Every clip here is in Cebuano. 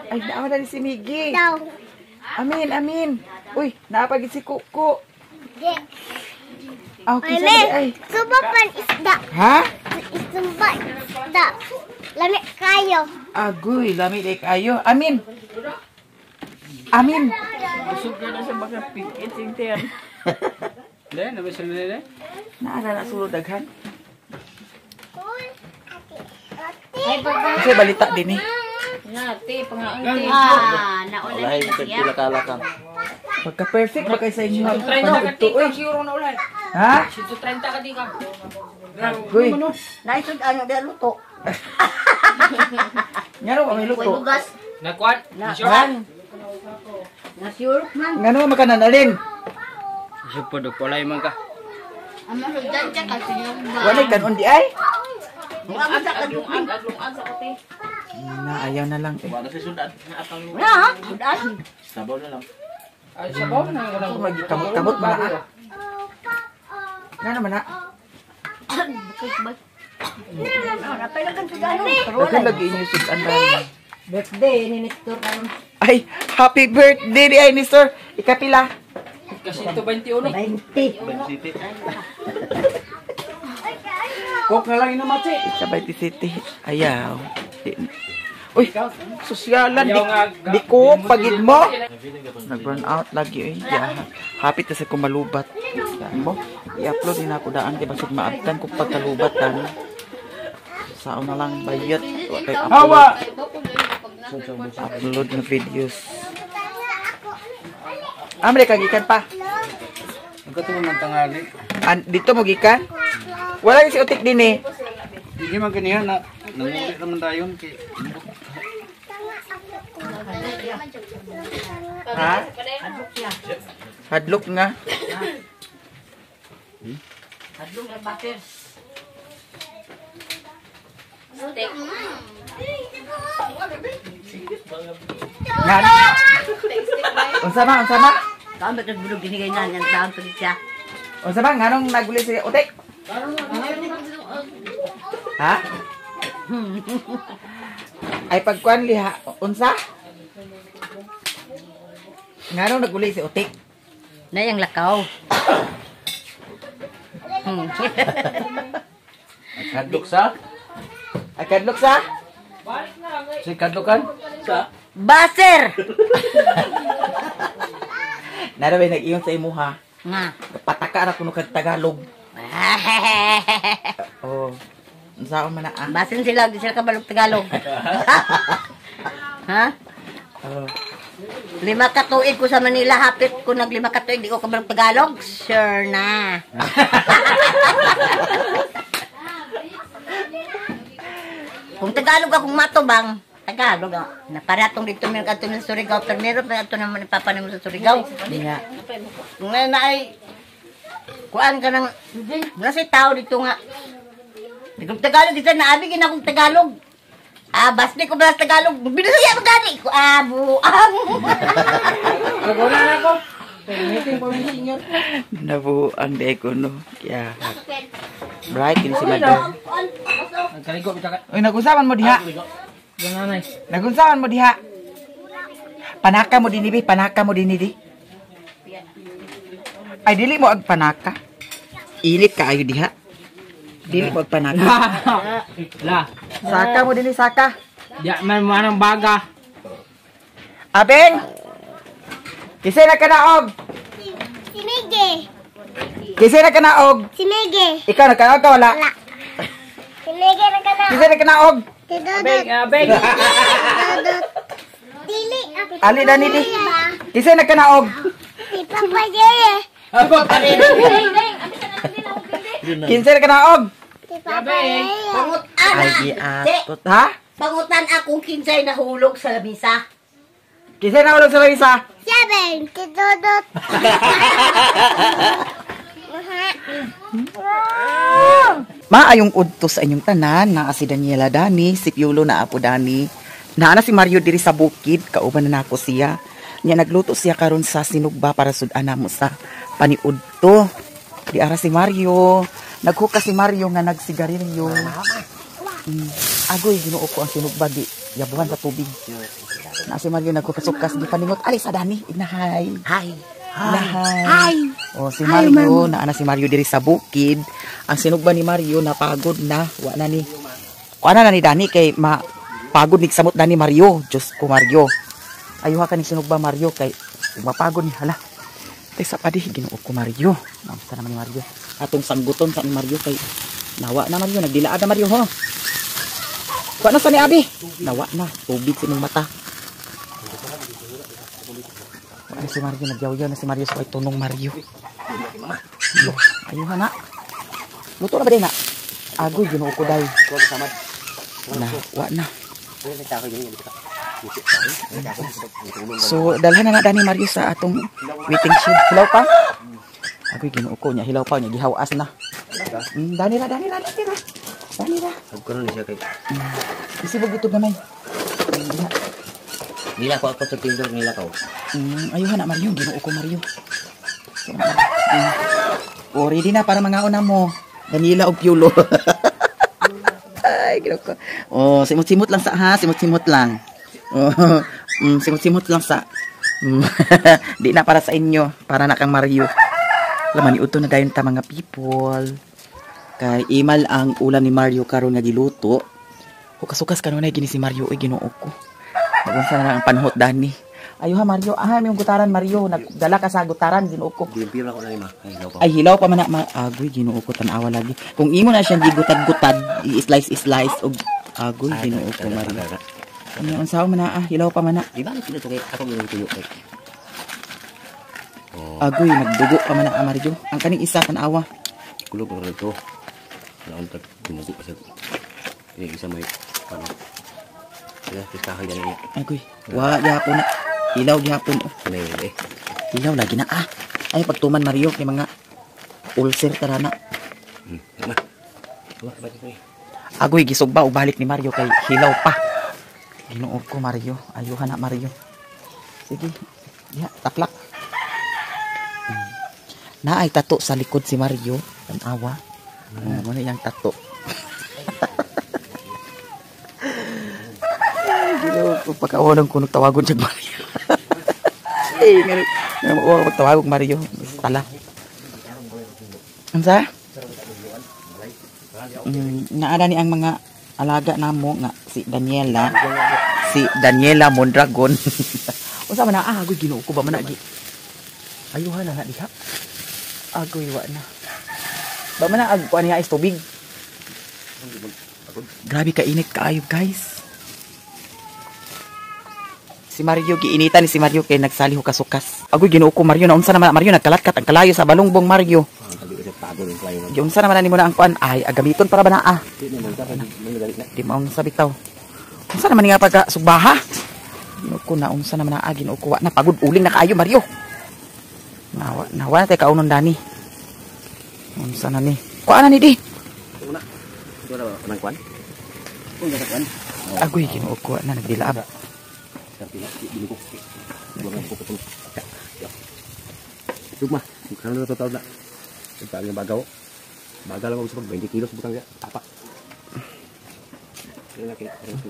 Ay, naa na si Miggy. Daw. Amin, amin. Uy, naapagid si Kuko. Di. Ah, okay, Ay, sa ay. Suba pan isda. Ha? Isumba isda. Lami kayo. Agoy, lami day kayo. Amin. Amin. Busog ka na sa baka pikit sing tiyan. Dahil, nabisan na nila. Naara na sulod daghan. Ay, Kasi balita din eh. Nate, pangaunti. Ah, nauna Ulahin na mo siya. kag Pagka perfect ba kay sa inyo ang 30 ka panudto tika, oy. siguro na ulay. Ha? 130 ka tika. Agoy. Naisod ano dahil luto. Ngano ba may Uy, luto? bugas. Nakuan? Na, Ha? Nasure man. Ngano makananalin? Isip po, ulay man ka. Amo sudan siya kasi yung ba. Walay kanon di ay. Amo sa kadlok. Aglungan sa kote. Na ayaw na lang eh. Wala sa sundan. Na, ha? Sudan. Sabaw na lang. Ay, sabaw na wala. Magkamot-kamot man na. Ngano man na? Bukod ba? Napay lang kan sudan. Pero Daghan wala. lagi inyo sudan dahil. Birthday ni Nestor karon. Ay, happy birthday di ay ni sir. Ikapila. Kasi ito 21. 20. City. Coke na lang inamati. Ikabay City. Ayaw. Uy, sosyalan. Di, Ayaw nga, di ko, pagid mo. Nag-burn out lagi. Eh. Yeah. Happy ta sa kumalubat. Daan mo. I-upload din ako daan. Di basig maabtan kung pagkalubat. Daan. Sao na lang bayot. Wa kay upload. Hawa! Upload na videos. Amre ka gikan pa. Nagkatulong ng tangali. An, dito mo gikan? Wala si utik din eh. Hindi man ganihan na. Nanguli naman tayo. Kay, Ha? Hadlok nga. Hadlong na bater. Nga. Unsa ma? Unsa ma? Kaon ba ito bulog dinigay na niyan taon pagit siya. Unsa ma? Nganong naguli si utik? Ha? Ay pagkuan liha unsa? Nganong naguli si utik? Na yang lakaw. Kadlok sa? Ay kadlok sa? Si kadlokan? Sa? Baser. Nara bay nag-iyon sa imuha. Nga. Pataka ra kuno kag Tagalog. Oh. Unsa man na ah? Basin sila, di sila kabalog Tagalog. Ha? Oh. 5 ka tuig ko sa Manila, hapit ko nag 5 ka tuig, di ko kabalog Tagalog. Sure na. Kung Tagalog akong matubang, Tagalog ah. Naparatong dito meron ato ng Surigao, pero meron pa ato naman ipapanin mo sa Surigao. Nga. Kung ngayon na ay, kuan ka ng, nasa tao dito nga. Di ko Tagalog, isa na abi akong Tagalog. Ah, basta ko ba sa Tagalog? Binasaya mo gani ko. Ah, buang. Naguna na ako. Meeting po ni senior. Nabuang di ko no. Kaya bright kini si Mother. Nagkaligo bitaw ka. Uy, nagunsaman mo diha. Gananay. Nagunsaman mo diha. Panaka mo dinhi, bi. Panaka mo dinhi di. Ay dili mo ag panaka. Init kaayo diha. Dili mo ag panaka. La. Saka mo dinhi saka. Di man manang baga. Abeng. Kisay na kanaog. Si Miggy. Kisay na kanaog. Si Miggy. Ikaw nagkanaog ka wala? Wala. Si Miggy na kana. Kisay na kanaog. Si Dodot. Beng, ah, beng. Dodot. Dili. Ako. Ali dani di. Kisay na kanaog. Si Papa Jere. Kinsay na kanaog. Si Papa Jere. Pangutan Ay giatot ha? Pangutan akong kinsay nahulog sa lamisa. Kinsay na ulog sa lamisa? Seven. Si Dodot. Maayong udto sa inyong tanan, naa si Daniela Dani, si Piolo na Apo Dani. Naa na si Mario diri sa bukid, kauban na nako siya. Nya nagluto siya karon sa sinugba para sud-an namo sa paniudto. Di ara si Mario, naghuka si Mario nga nagsigarilyo. Agoy Ginoo ko ang sinugba di yabuhan sa tubig. Na si Mario nagkukasukas di paningot. Ali sa Dani, inahay. Hi. Hi. Hi. Oh, si Mario, naa na si Mario diri sa bukid. Ang sinugba ni Mario napagod na, wa na ni. Kuha na ni Dani kay mapagod ni samot Dani Mario. Diyos ko Mario. Ayuha ka ni sinugba Mario kay mapagod ni hala. Tay sa padi Ginoo ko Mario. Naunsa naman ni Mario. Atong sangguton sa ni Mario kay nawa na Mario, nagdilaad na Mario ho. Kuha na sa ni Abi. Nawa na, tubig sa imong mata. Ay, si Mario, nagyaw-yaw na si Mario sa tunong Mario. Ayuha na. Luto na ba din na? Agoy, Ginoo ko day. Na, wa na. So, dalhan na na Dani Mario sa atong waiting shed. Hilaw pa? Agoy, Ginoo ko niya. Hilaw pa niya. Gihawas na. Dani ra, Dani ra, Dani ra. Dani ra. Agkaroon siya kay. Isibog ito gamay. Nila ko ako sa tindog nila ko. Ayuha na Mario, Ginoo ko Mario. O ready na para mangaon na mo. Daniela og Piolo. Ay, Ginoo ko. Oh, simot-simot lang sa ha, simot-simot lang. Oh, simot-simot lang sa. Di na para sa inyo, para na kang Mario. Laman ni udto na dayon ta mga people. Kay imal ang ulam ni Mario karon nga giluto. Hukas-hukas kanunay gini si Mario oy, Ginoo ko. Nagunsa na lang ang panhot Dani. Ayuha Mario, ah may gutaran Mario, nagdala ka sa gutaran Ginoo ko. Gimpira ko na ni ma. Ay, hilaw pa. Ay hilaw pa man na ma. Agoy Ginoo ko tan-awa lagi. Kung imo na siyang gigutad-gutad, i-slice-slice og agoy Ginoo ko Mario. Ano unsa man na ah, hilaw pa man na. Di ba sino to kay ako yung tuyo kay. Agoy nagdugo pa man na ah, Mario. Ang kaning isa tan-awa. Kulog ra to. Naon ta ginugo pa sa. Ini isa may ano. Ya, kita kay dani. Agoy, wa gyapon na. Hilaw gyapon oh. Kanay eh. Hilaw lagi na ah. Ay pagtuman Mario kay mga ulcer tara na. Ma. Wa ba ko. Agoy gisugba og balik ni Mario kay hilaw pa. Ginoo ko Mario, ayuha na Mario. Sige. Ya, taplak. Naay tato sa likod si Mario, tan-awa. Oh, mo na iyang tato. Ginoo ko pagkawalan ko nagtawagon siya Mario. Ay, ngano mo pagtawag Mario, tala. Unsa? Naara ni ang mga alaga namo nga si Daniela, si Daniela Mondragon. Unsa man na ah, agoy Ginoo ko ba man agi. Ayuha na na diha. Agoy wa na. Ba man na ag kuan niya is tubig. Grabe ka init kaayo guys. Si Mario giinitan ni si Mario kay nagsali hukas-hukas. Agoy Ginoo ko Mario, naunsa naman Mario nagkalatkat ang kalayo sa balungbong Mario. Giunsa naman nimo na ang kuan ay agamiton para ba na ah. Di maunsa bitaw. Unsa naman nga pagka sugbaha? Ginoo ko na unsa naman na ah, Ginoo ko wa na pagod uling na kaayo Mario. Nawa nawa na tay kaunon dani. Unsa na ni? Kuan na ni di. Una. Una kuan. Una kuan. Agoy Ginoo ko na nagdilaab. Sugma, karon na total na. Ito ang bagaw. Bagal lang ako sa 20 kilos butang ya. Tapa.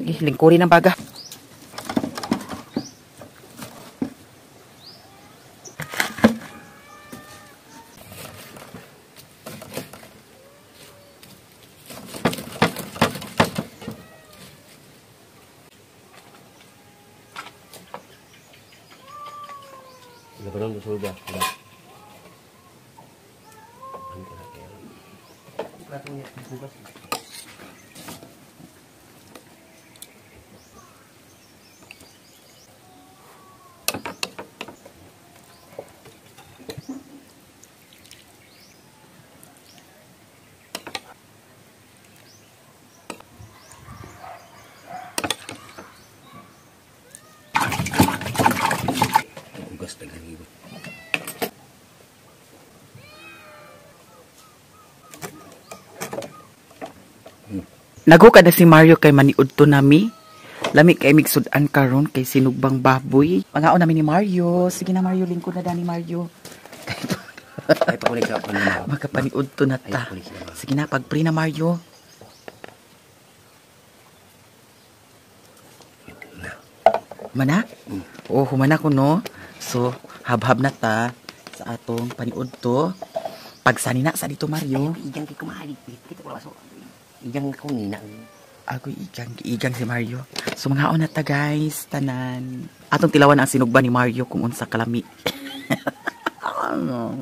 Sige, lingkuri ng baga. Labanan mo sulba. Ugas tagang iba. Nagukad na si Mario kay maniudto nami. Lami kay migsud-an karon kay sinugbang baboy. Pangaon nami ni Mario. Sige na Mario, lingkod na dani Mario. Ay pakulik sa ano na. Makapaniudto na ta. Sige na, pag-pray na Mario. Mana? Oh, humana ko no. So, habhab na ta sa atong paniud to. Pagsanina sa dito Mario. Igang kay kumahali. Kita ko laso. Igang ko nina. Agoy igang, igang si Mario. So mangaon na ta guys, tanan. Atong tilawan ang sinugba ni Mario kung unsa kalami. Ano?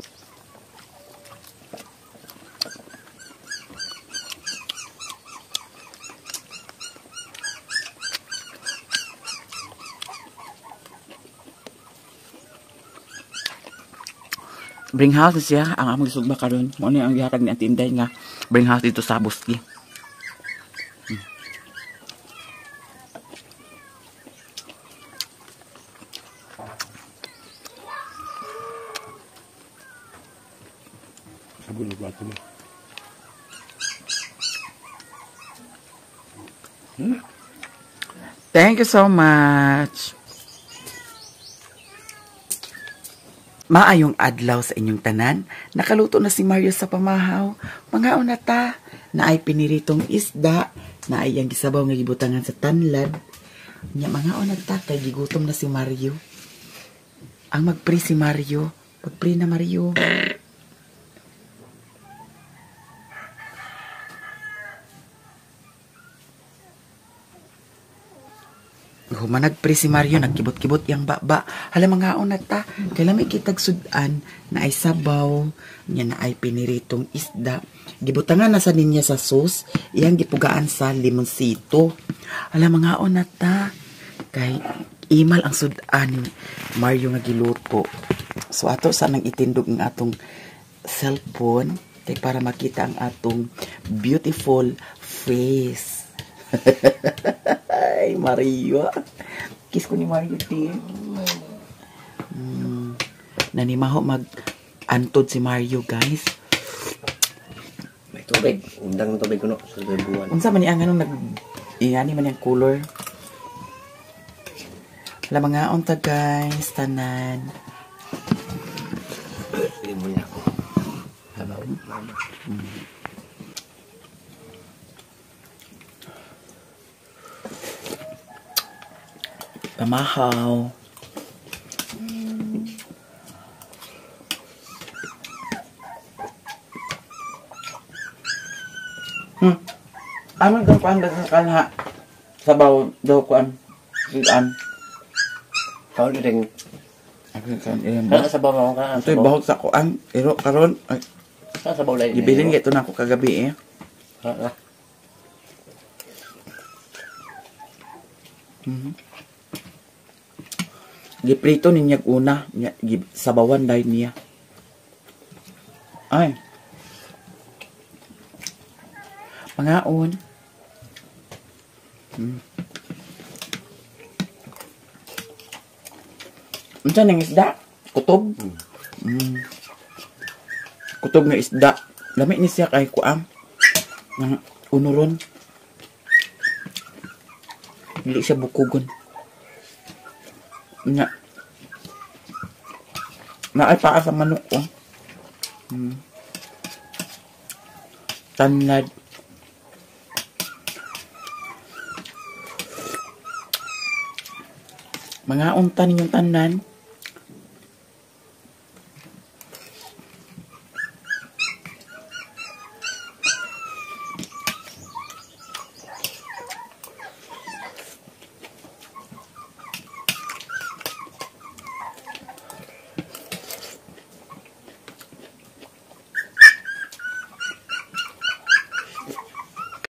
Bring house siya ang among gisugba karon. Mao ni ang gihatag ni Auntie Inday nga bring house dito sa Buski. Sabon yung plato mo. Thank you so much. Maayong adlaw sa inyong tanan. Nakaluto na si Mario sa pamahaw. Mangaon na ta. Naay piniritong isda. Naay ang gisabaw nga gibutangan sa tanlad. Nya mangaon na ta kay gigutom na si Mario. Ang magpre si Mario. Pagpre na Mario. Human nagpre si Mario, nagkibot-kibot yang baba. Hala mangaon na ta. Kailan may kitag sudan na ay sabaw, niya na ay piniritong isda. Gibutangan na sa ninya sa sauce, iyang gipugaan sa limonsito. Hala mangaon na ta. Kay imal ang sudan ni Mario nga giluto. So ato sa nang itindog ang atong cellphone kay para makita ang atong beautiful face. Ay, Mario. Kiss ko ni Mario, ti. Nanimaho mag-antod si Mario, guys. May tubig. Undang ng tubig kuno sa buwan. Unsa man ni ang anong nag ingani man ang color. Wala mga unta, guys, tanan. Limon niya ako. Sabaw, mama. Pamahaw. Ano daw kuan ba sa kanha? Sabaw daw kuan. Sudan. Kaon rin. Ako kan iyan. Kana sabaw mo kana. Ito'y bahog sa kuan. Iro karon. Ay, Sa sabaw lain. gibilin kay ito na ako kagabi eh. Ha. Giprito niya una, sabawan dahil niya. Ay. Pangaon. Unsa nang isda? Kutob. Kutob nga isda. Lami ni siya kay kuam. Nang unuron. Dili siya bukugon. Nya. Naay paa sa manok oh. Tanlad. Mga unta ninyong tanan.